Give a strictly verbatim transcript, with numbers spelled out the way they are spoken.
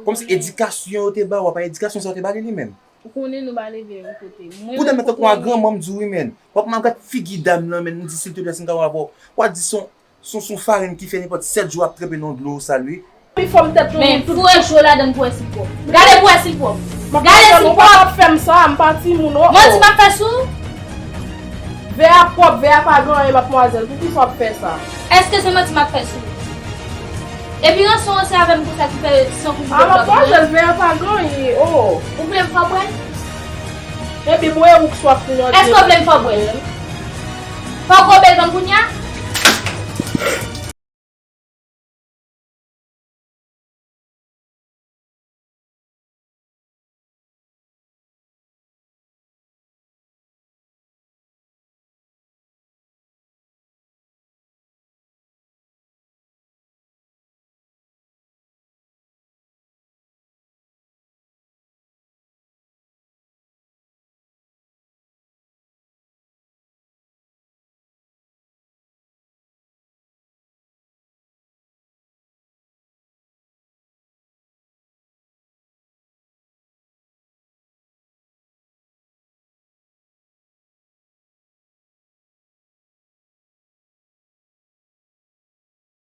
Kòmsi edikasyon yo te ba w, apa edikasyon sa yo te ba li li menm. Ou konnen nou pa leve yon kote. Mwen pou dam nan tankou a granman m di w wi menn. W ap mal gad figi dam nan menn, m di silteplè si m ka wè avè w. W a di son, son, son farin ki fè nenpòt sèt jou ap trepe nan dlo sal wi. Pi fò m tèt nou Men tout foure cho ladan pou wè si l pwòp. Gade pou wè si l pwòp. Gade si l pwòp. Fè m sa, m pa timoun non. Manti m ap fè sou ou? Vè a pwòp, vè a pa gen anyen, madmwazèl. Poukisa w ap fè sa? Èske se manti m ap fè sou ou? Epi ranson an se avè m konsa ki fè san kou boule blòk. Madmwazèl, vè a pa gen anyen, oh. Ou vle m fè w bwè l? Epi bwè ou k swaf pou jodi. Èske w vle m fè w bwè l? Fò w koube l ban m kounye a?